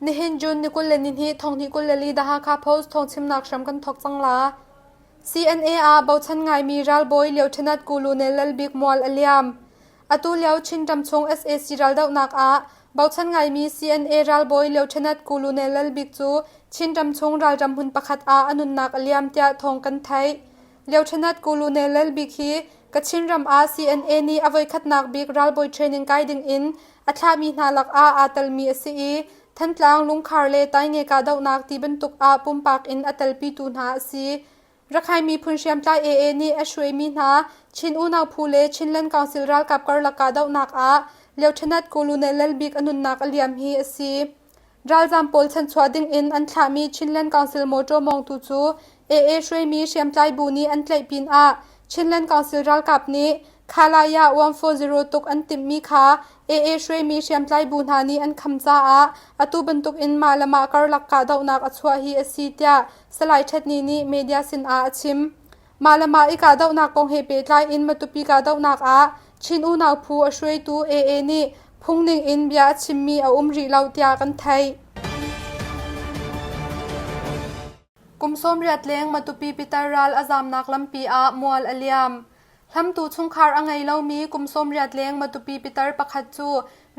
Nihin June ni 22 thonghnih 24 The Hakha Post thawngchimnak hram kan thawk cang la. CNA ah bochan ngaimi ralbawi Lieutenant Colonel Lal Bik Mual a liam. Atu lio Chin ramchung sac raldohnak ah bochan ngaimi CNA ralbawi Lieutenant Colonel Lal Bik cu Chin ramchung ralram hmun pakhat ah a nunnak a liam tiah thawng kan theih. Lieutenant Colonel Lal Bik hi Kachin ram ah CNA nih a voikhatnak bik ralbawi training kai ding in a thlahmi hna lakah aa telmi a si i Thantlang, Lungkhar le Tainge kahdohnak ti bantuk ah pumpak in a telpitu hna a si. Rakhine miphun hriamtlai AA nih a hruaimi hna Chin unau phu le Chinland Council ralkap karlak kahdohnak ah Lieutenant Colonel Lal Bik a nunnak a liam hi a si. Ralzaam pawl chanchuah ding in an thlahmi Chinland Council mawṭaw mawngtu cu AA hruaimi hriamtlai bu nih an tlaih pinah Chinland Council ralkap nih Khalaya 140 tuk an timhmi kha AA hruaimi hriamtlai bu hna nih an kham caah atu bantuk in mah le mah karlak kahdohnak a chuah hi a si tiah Salai Ṭhetni nih media sinah a chim. Mah le mah i kahdohnak kong he pehtlai in Matupi kahdohnak ah Chin unau phu a hruaitu AA nih phungning in bia a chimmi a um rih lo tiah kan theih. Kum 80 leng Matupi pitar ral a zamnak lampi ah mual a liam. Hlamtu chungkhar a ngei lomi kum 80 leng Matupi pitar pakhat cu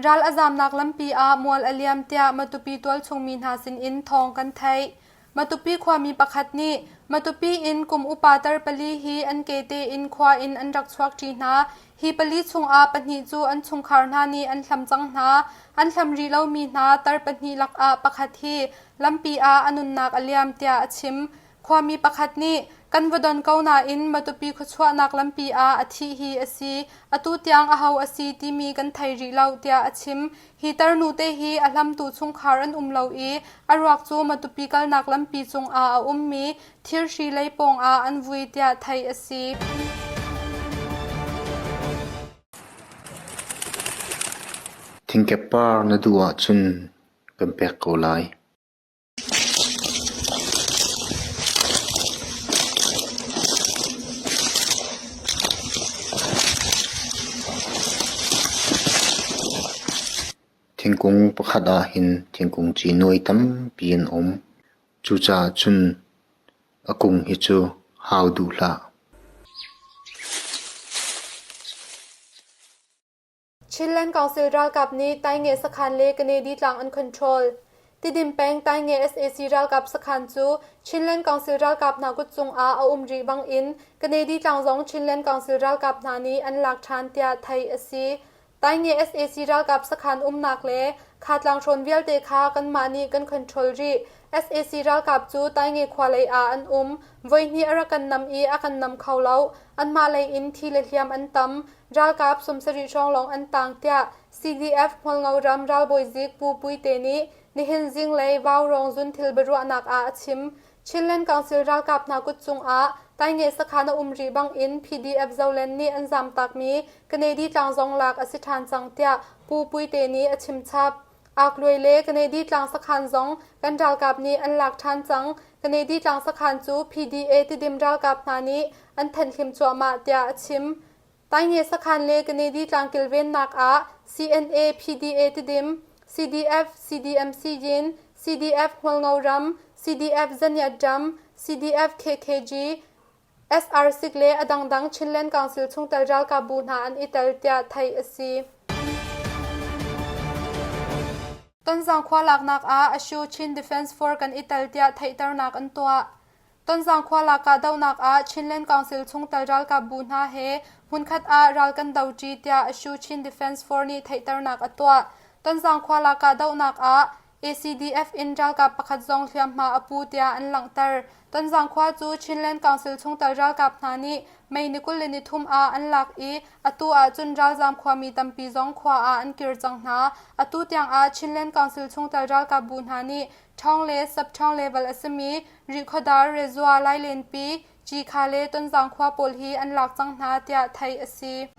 ral a zamnak lampi ah mual a liam tiah Matupi tualchungmi hna sinin thawng kan theih. Matupi khuami pakhat nih Matupi in kum upa tar pali hi an kete in khua in an rak chuakṭi hna. Hi pali chungah pahnih cu an chungkhar hna nih an hlam cang hna. An hlam rih lomi hna tar pahnih lakah pakhat hi lampi ah a nunnak a liam tiah a chim. Khuami pakhat nih kan va don ko nain Matupi khuachuahnak lampi ah a thih hi a si. Atu tiang aho a si timi kan thei rih lo tiah a chim. Hi tarnu te hi a hlamtu chungkhar an um lo i a ruak cu Matupi kalnak lampi cungah a ummi thirhri lei pawngah an vui tiah theih a si. Thingkep par na duh ahcun kan pek ko lai. Thingkung pakhat ah hin thingkung ci nuai tampi an um. Cucaah cun a kung hi cu hau duh hlah. Chinland Council ralkap nih Tainge sakhan le Kanedi tlang an control. Tidim peng Tainge sac ralkap sakhan cu Chinland Council ralkap hna kut cungah a um rih bangin Kanedi tlang zong Chinland Council ralkap hna nih an lak ṭhan tiah theih a si. Tainge sac ralkap sakhan umnak le kha tlanghrawn vialte kha kanmah nih kan control rih. Sac ralkap cu Tainge khua lei ah an um. Voihnih a rak kan nam i a kan nam kho lo. Anmah lei in thi le hliam an tam. Ralkap 70 hrawng lawng an tang tiah CDF Hmualngo ram ralbawi zik Pu Puite nih nihin zinglei Vaurawng zunthil biaruahnak ah a chim. Chinland Council ralkap hna kut cungah Tainge sakhan a um rih bangin PDF Zoland nih an zamtakmi Kanedi tlang zong lak a si ṭhan cang tiah Pu Puite nih a chim chap. Akluai le Kanedi tlang sakhan zong kan ralkap nih an lak ṭhan cang. Kanedi tlang sakhan cu PDA Tidim ralkap hna nih an thenhhlim cuahmah tiah a chim. Tainge sakhan le Kanedi tlang kilvennak ah CNA, PDA Tidim, CDF, CDMC Yin, CDF Hmualngo ram, CDF Zaniat ram, CDF KKG, SR6 le a dangdang Chinland Council chungtel ralkap bu hna an i tel tiah theih a si. Tonzang khua laknak ah Ashu Chin Defense Force kan i tel tiah theihternak an tuah. Tonzang khua lak kahdohnak ah Chinland Council chungtel ralkap bu hna he hmunkhat ah ral kan doṭi tiah Ashu Chin Defense Force nih theihternak a tuah. Tonzang khua lak kahdohnak ah ACDF in ralkap pakhat zong hliamhma a pu tiah an langhter. Tonzang khua cu Chinland Council chungtel ralkap hna nih May ni 23 ah an lak i atu ahcun ralzaam khuami tampi zong khua ah an kir cang hna. Atu tiang ah Chinland Council chungtel ralkap bu hna nih ṭhawng le sub-ṭhawng level a simi Rihkhawdar, Rezua, Lailenpi, Cikha le Tonzang khua pawl hi an lak cang hna tiah theih a si.